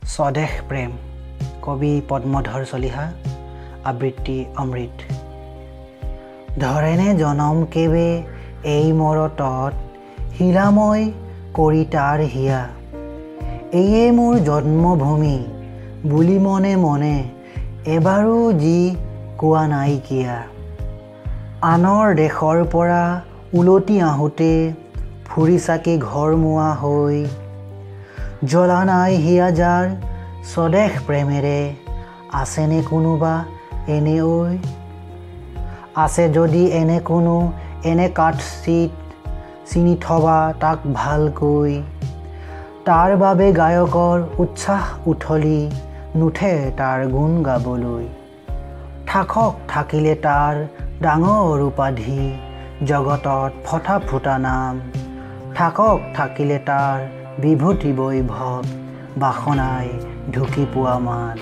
স্বদেশ প্ৰেম, কবি পদ্মধৰ চলিহা, আবৃত্তি অমৃত। ধৰেনে জনম কেৱে এই মৰতত শিলাময় কৰি তাৰ হিয়া, এয়ে মোৰ জন্মভূমি বুলি মনে মনে এবাৰো যি কোৱা নাইকিয়া। আনৰ দেশৰ পৰা উলটি আহোঁতে ফুৰি চাকি ঘৰমুৱা হৈ জ্বলা নাই হিয়া যাৰ স্বদেশ প্ৰেমেৰে, আছেনে কোনোবা এনে ঐ? আছে যদি এনে কোনো এনে কাঠচিত চিনি থবা তাক ভালকৈ, তাৰ বাবে গায়কৰ উৎসাহ উথলি নুঠে তাৰ গুণ গাবলৈ। থাকক থাকিলে তাৰ ডাঙৰ উপাধি জগতত ফটা ফুটা নাম, থাকক থাকিলে তাৰ বিভূতি বৈভৱ বাসনাই ঢুকি পোৱা মান।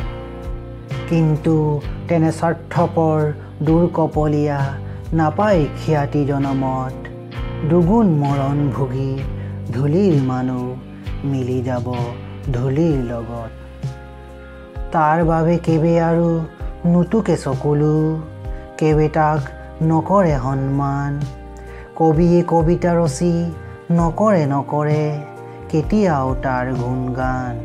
কিন্তু তেনে স্বাৰ্থপৰ দুৰ্কপলীয়া নাপায় খ্যাতি জনমত, দুগুণ মৰণ ভুগি ধূলিৰ মানুহ মিলি যাব ধূলিৰ লগত। তাৰ বাবে কেৱে আৰু নুটুকে চকুলো, কেৱে তাক নকৰে সন্মান। কবিয়ে কবিতা ৰচি নকৰে নকৰে কেতিয়াও তাৰ গুণগান।